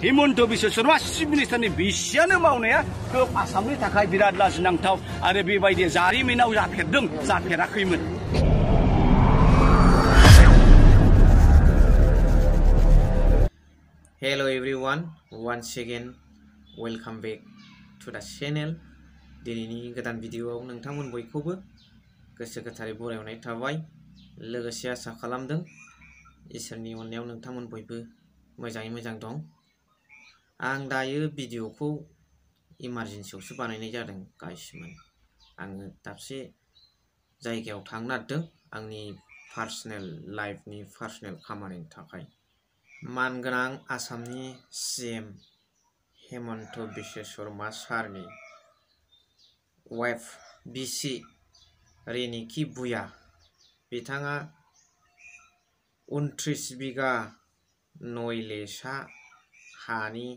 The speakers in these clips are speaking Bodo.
हिमन्त बिश्व शर्मा चिफ मिनिस्टारनि बिसियानो मावनाया खोब आसामनि थाखाय बिराद लाजिनांथाव आरो बेबायदि जारिमिनाव जाफेराखैमोन। Hello everyone, once again welcome back to the channel. दिनैनि गोदान भिडिअआव नोंथांमोन बयखौबो गोसो गोथारै बरायनाय थाबाय। लोगोसे आसा खालामदों इसोरनि अननायाव नोंथांमोन बयबो मोजाङै मोजां दं। आं दायो भिडिअखौ इमारजेन्सियावसो बानायनाय जादों गाइसमोन। आङो दाबसे जायगायाव थांनो नागिरदों आंनि पार्सनेल लाइफनि पार्सनेल खामानिनि थाखाय। मानगोनां आसामनि सीएम हेमन्त बिश्व शर्मा सारनि वाइफ बिसि रेनिकी भुया बिथाङा 29 बिगा नयलेसा हानि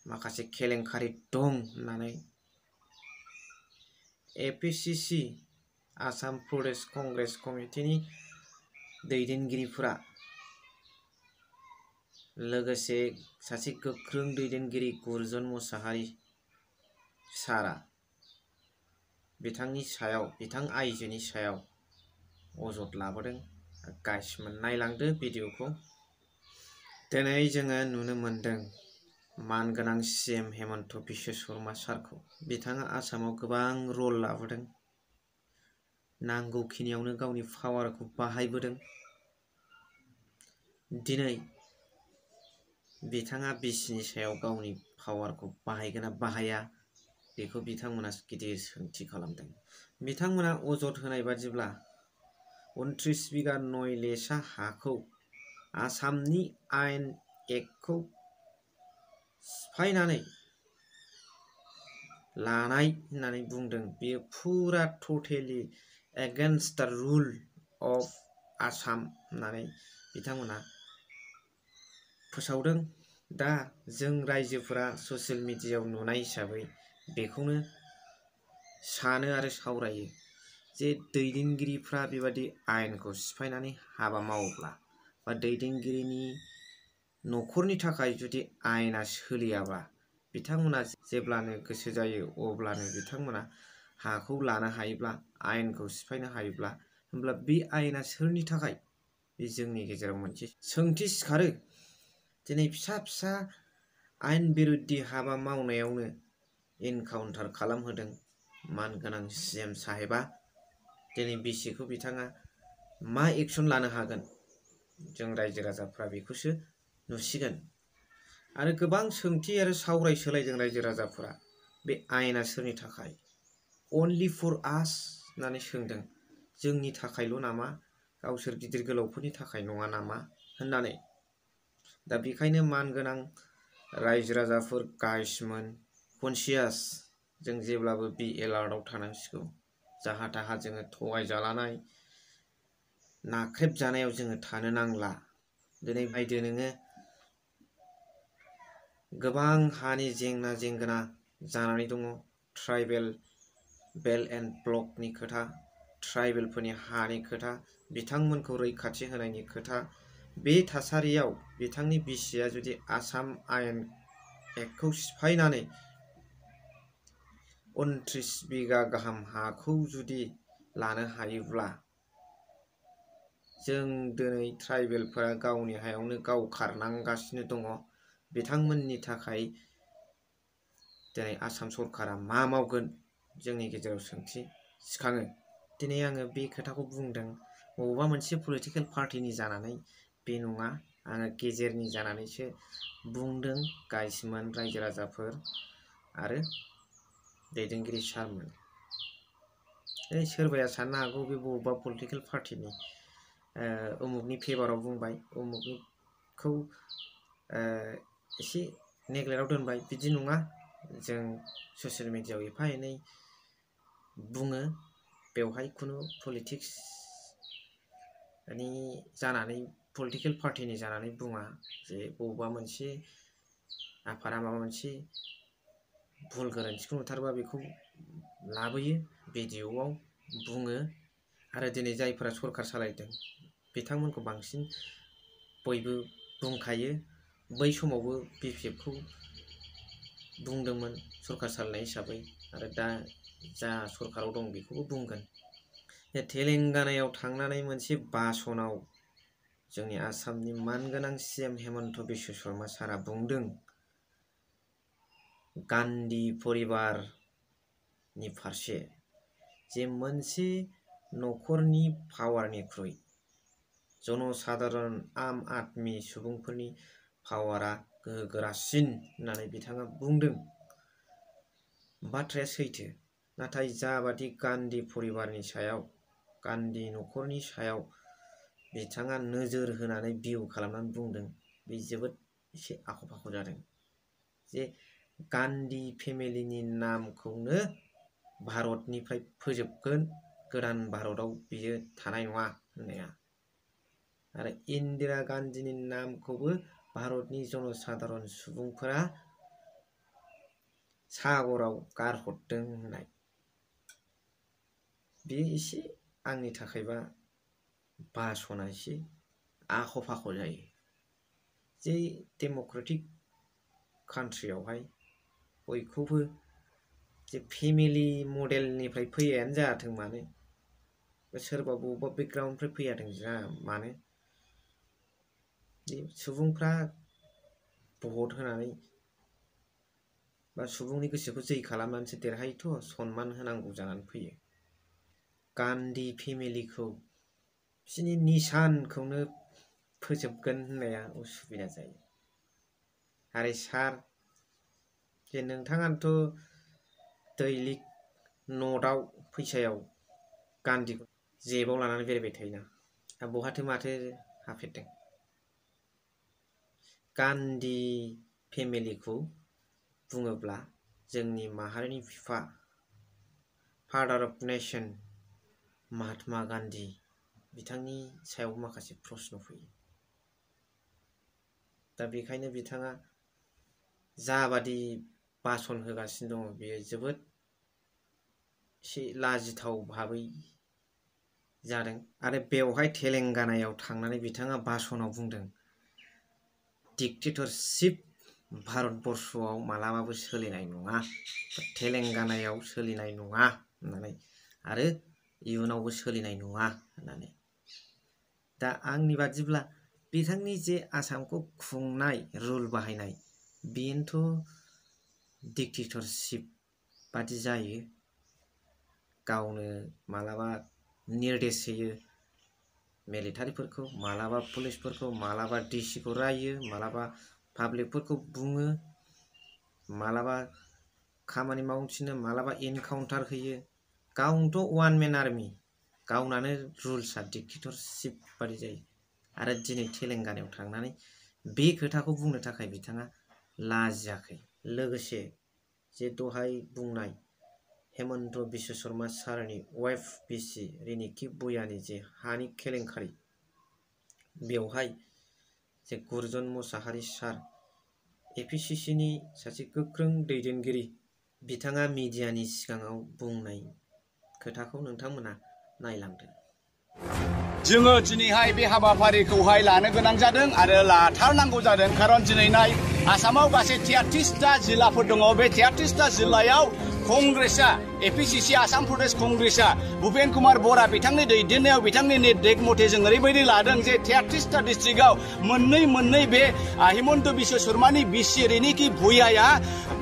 माखासे केलेंकारि दं होननानै एपिसिसि आसाम प्रदेश कंग्रेस कमिटिनि दैदेनगिरिफोरा लोगोसे सासे गोख्रों दैदेनगिरि गुरजन मुसाहारि सारा बिथां आइजोनि सायाव अजद लाबोदों। गाइसमोन नायलांदो भिडिअखौ। दिनै जोङो नुनो मोनदों मानगोनां सीएम हेमन्त बिश्व शर्मा सारखौ। बिथाङा आसामाव गोबां रल लाबोदों, नांगौखिनियावनो गावनि पावारखौ बाहायबोदों। दिनै बिथाङा बिसिनि सायाव गावनि पावारखौ बाहायगोन ना बाहाया बेखौ बिथांमोना गिदिर सोंथि खालामदों। बिथांमोना अजद होनाय बादिब्ला 29 बिगा नयलेसा हाखौ आसामनि आयेन एक्टखौ सिफायनानै लानाय होननानै बुंदों। बेयो फुरा टटेलि एगेन्स्ट द रुल अफ आसाम होननानै बिथांमोना फोसावदों। दा जों रायजोफोरा ससियेल मिडियायाव नुनाय हिसाबै बेखौनो सानो आरो सावरायो जे दैदेनगिरिफ्रा बेबादि आयेनखौ सिफायनानै हाबा मावोब्ला बा दैदेनगिरिनि न'खरनि थाखाय जुदि आयेना सोलियाबा बिथांमोना जेब्लानो गोसो जायो अब्लानो बिथांमोना हाखौ लानो हायोब्ला आयेनखौ सिफायनो हायोब्ला होमब्ला बे आयेना सोरनि थाखाय? बे जोंनि गेजेराव मोनसे सोंथि सिखारो। दिनै फिसा फिसा आयेन बिरुद्दि हाबा मावनायावनो एनकाउन्टार खालामहोदों मानगोनां सीएम साहेबा। दिनै बिसिखौ बिथाङा मा एक्सन लानो हागोन जों रायजो राजाफ्रा बेखौसो नुसिगोन। आरो गोबां सोंथि आरो सावरायसोलायदों रायजो राजाफोरा। बे आयेना सोरनि थाखाय? अनलि फर आस होननानै सोंदों। जोंनि थाखायल' नामा? गावसोर गिदिर गोलावफोरनि थाखाय नङा नामा होननानै। दा बेखायनो मानगोनां रायजो राजाफोर गाइसमोन कनसियास जों जेब्लाबो बि एलार्टआव थानांसिगौ। जाहा थाहा जोङो थगायजालानाय नाख्रेबजानायाव जोङो थानो नांला। दिनै बायदो नोङो गोबां हानि जेंना जेंगोना जानानै दङ। ट्राइबेल बेल्ट एन्ड ब्लकनि खोथा, ट्राइबेलफोरनि हानि खोथा, बिथांमोनखौ रैखाथि होनायनि खोथा। बे थासारियाव बिथांनि बिसिया जुदि आसाम आयेन एक्टखौ सिफायनानै 29 बिगा गाहाम हाखौ जुदि लानो हायोब्ला जों दिनै ट्राइबेलफोरा गावनि हायावनो गाव खारनांगासिनो दङ। बिथांमोननि थाखाय दिनै आसाम सरकारा मा मावगोन जोंनि गेजेराव सोंथि सिखाङो। दिनै आङो बे खोथाखौ बुंदों बबेबा मोनसे पलिटिकेल पार्टिनि जानानै बे नङा, आङो गेजेरनि जानानैसो बुंदों गाइसमोन, रायजो राजाफोर आरो दैदेनगिरि सारमोन। दिनै सोरबाया साननो हागौ बे बबेबा पलिटिकेल पार्टिनि उमुकनि फेभाराव बुंबाय, उमुकखौ एसे नेग्लेक्टआव दोनबाय। बिदि नङा। जों ससियेल मिडियायाव एफा एनै बुङो, बेवहाय खुनु पलिटिक्सनि जानानै पलिटिकेल पार्टिनि जानानै बुङा जे बबेबा मोनसे आफादा माबा मोनसे भुल गोरोन्थिखौ नुथारबा बेखौ लाबोयो, भिडिअआव बुङो। आरो दिनै जायफोरा सरकार सालायदों बिथांमोनखौ बांसिन बयबो बुंखायो बै समावबो BPFखौ बुंदोंमोन सरकार सालायनाय हिसाबै आरो दा जा सरकाराव दं बेखौबो बुंगोन। तेलेंगानायाव थांनानै मोनसे भाषणाव जोंनि आसामनि मानगोनां CM हेमन्त बिश्व शर्मा सारा बुंदों गान्धी परिबारनि फारसे जे मोनसे न'खरनि पावारनिख्रुइ जनसाधारण आम आदमि सुबुंफोरनि पावारा गोहोगोरासिन होननानै बिथाङा बुंदों। बाथ्राया सैथो, नाथाय जाबादि गान्धी परिबारनि सायाव गान्धी न'खरनि सायाव बिथाङा नोजोर होनानै भिउ खालामनानै बुंदों बे जोबोद एसे आख' फाख' जादों। जे गान्धी फेमिलिनि नामखौनो भारतनिफ्राय फोजोबगोन, गोदान भारतआव बियो थानाय नङा होननाया, आरो इन्दिरा गान्धीनि नामखौबो भारतनि जनसाधारण सुबुंफोरा सागराव गारहरदों होननाय, बे एसे आंनि थाखायबा भाषणा एसे आख' फाख' जायो। जे डेम'क्रेटिक कान्ट्रियावहाय बयखौबो जे फेमिलि मडेलनिफ्राय फैयानो जाथों मानो, सोरबा बबेबा बेकग्राउन्डनिफ्राय फैयाथों जा मानो, जे सुबुंफ्रा भट होनानै बा सुबुंनि गोसोखौ जै खालामनानैसो देरहायोथ', सनमान होनांगौ जानानै फैयो। गान्धी फेमिलिखौ बिसोरनि निशानखौनो फोजोबगोन होननाया उसुबिदा जायो। आरो सार जे नोंथाङाथ' दैलिक नटआव फैसायाव गान्धीखौ जेबाव लानानै बेरायबाय थायोना, बहाथो माथो हाफेरदों? गान्धी फेमिलिखौ बुङोब्ला जोंनि माहारिनि बिफा father of nation Mahatma Gandhi बिथांनि सायाव माखासे प्रश्न फैयो। दा बेखायनो बिथाङा जाबादि भाषण होगासिनो दङ बेयो जोबोद एसे लाजिथाव भाबै जादों। आरो बेवहाय तेलेंगानायाव थांनानै बिथाङा भाषणाव बुंदों डिक्टेटरशिप भारतबर्षआव मालाबाबो सोलिनाय नङा, तेलेंगानायाव सोलिनाय नङा होननानै, आरो इयुनावबो सोलिनाय नङा होननानै। दा आंनि बादिब्ला बिथांनि जे आसामखौ खुंनाय रुल बाहायनाय बेनोथ' डिक्टेटरशिप बादि जायो। गावनो मालाबा निर्देश होयो मिलिटारिफोरखौ, मालाबा पुलिसफोरखौ, मालाबा डिसिखौ रायो, मालाबा पाब्लिकफोरखौ बुङो, मालाबा खामानि मावनो थिनो, मालाबा एनकाउन्टार होयो। गावनोथ' वान मेन आर्मि, गावनानो रुल्सआ डिक्टेटरशिप बादि जायो। आरो दिनै तेलेंगानायाव थांनानै बे खोथाखौ बुंनो थाखाय बिथाङा लाजियाखै। लोगोसे जे दहाय बुंनाय हेमन्त बिश्व शर्मा सारनि वाइफ बिसि रिनिकि भुयानि जे हानि केलेंकारि, बेवहाय जे गुरजन मुसाहारि सार APCCनि सासे गोख्रों दैदेनगिरि, बिथाङा मिडियानि सिगाङाव बुंनाय खोथाखौ नोंथांमोना नायलांदो। जोङो दिनैहाय बे हाबाफारिखौहाय लानो गोनां जादों आरो लाथारनांगौ जादों, खारन दिनै नाय आसामाव गासै 33टा जिल्लाफोर दङ। बे 33टा जिल्लायाव कंग्रेसआ APCC आसाम प्रदेश कंग्रेसआ भुपेन कुमार बरा बिथांनि दैदेननायाव बिथांनि निर्देश मथे जों ओरैबायदि लादों जे 33टा डिस्ट्रिक्टआव मोननै बे हेमन्त बिश्व शर्मानि बिसि रिनिकि भुयाया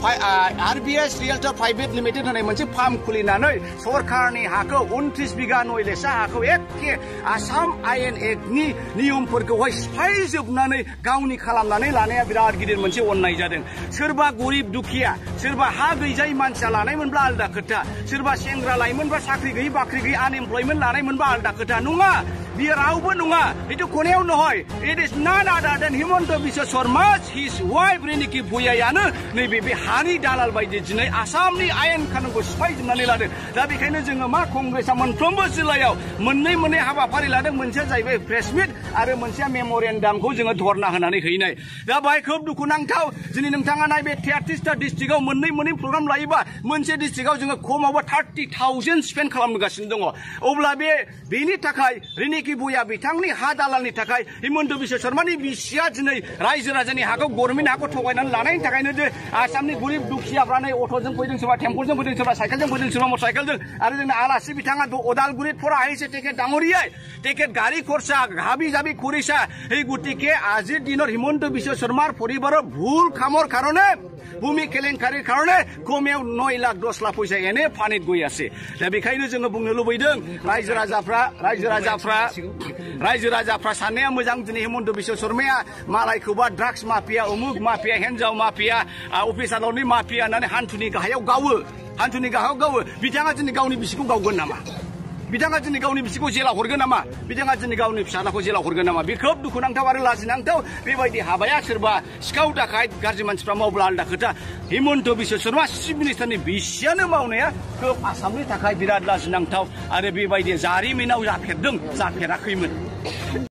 RBS रियेल्टर प्राइभेट लिमिटेड होननाय मोनसे फार्म खुलिनानै सरकारनि हाखौ 29 बिघा 9 लेसा हाखौ एखे आसाम आयेन एक्टनि नियमफोरखौहाय सिफायजोबनानै गावनि खालामनानै लानाया बिराद गिदिर मोनसे अननाय जादों। सोरबा गरिब दुखिया, सोरबा हा गैजायै मानसिया लानायमोनब्ला आलदा खोथा, सोरबा सेंग्रा लाइमोनबा साख्रि गैयै बाख्रि गैयै आनएमप्लयमेन्ट लानायमोनबा आलदा खोथा। नङा, बियो रावबो नङा, बेथ' खनायाव नहय, इट इज नन आदार देन हेमन्त बिश्व शर्मा हिज वाइफ रिनिकि भुयायानो नैबे बे हानि दालाल बायदि दिनै आसामनि आयेन कानुनखौ सिफायजोबनानै लादों। दा बेखायनो जोङो मा कंग्रेसआ मोनफ्रोमबो जिल्लायाव मोननै हाबाफारि लादों। मोनसेया जाहैबाय प्रेस मिट आरो मोनसेया मेम'रेन्डामखौ जोङो धरना होनानै हैनाय दा बाहाय खोब दुखुनांथाव दिनै नोंथाङा नाय बे 33टा डिस्ट्रिक्टआव मोननै प्रग्राम लायोबा मोनसे डिस्ट्रिक्टआव जोङो खमावबो 30,000 स्पेन्ड खालामगासिनो दङ अब्ला बेनि थाखाय रिनिकि बुया बिथांनि हा दालालनि थाखाय हिमन्त बिश्व शर्मानि बिसिया दिनै रायजो राजानि हाखौ गभर्नमेन्ट हाखौ थगायनानै लानायनि थाखायनो जे आसामनि गरिब दुखियाफ्रा नै अट'जों फैदों सोरबा टेम्पलजों फैदों सोरबा साइकेलजों फैदों सोरबा मटरसाइकेलजों आरो जोंना आलासि बिथाङा अदालगुरित फरा আহিছে তেখেত ডাঙৰীয়াই তেখেত গাড়ী খৰচা হাবি জাবি কৰিছা এই গতিকে আজিৰ দিনৰ হিমন্ত বিশ্ব শৰ্মাৰ পৰিবাৰৰ ভুল কামৰ কাৰণে ভূমি কেলেংকাৰীৰ কাৰণে কমেও 9 লাখ 10 লাখ পইচা এনে পানীত গৈ আছে दा बेखायनो जोङो बुंनो लुबैदों रायजो राजाफ्रा साननाया मोजां दिनै हिमন্ত बिश्व शर्माया मालायखौबा ड्राग्स माफिया उमुक माफिया हिन्जाव माफिया अफिसारनि माफिया होननानै हान्थुनि गाहायाव गावो बिथाङा दिनै गावनि बिसिखौ गावगोन नामा बिथाङा दिनै गावनि बिसिखौ जेलाव हरगोन नामा बिथाङा दिनै गावनि फिसालाखौ जेलाव हरगोन नामा बे खोब दुखुनांथाव आरो लाजिनांथाव बेबायदि हाबाया सोरबा सिखाव दाखायत गाज्रि मानसिफ्रा मावब्ला आलदा खोथा हिमন্ত बिश्व शर्मा चिफ मिनिस्टारनि बिसियानो मावनाया खोब आसामनि थाखाय बिराद लाजिनांथाव आरो बेबायदि जारिमिनाव जाफेराखैमोन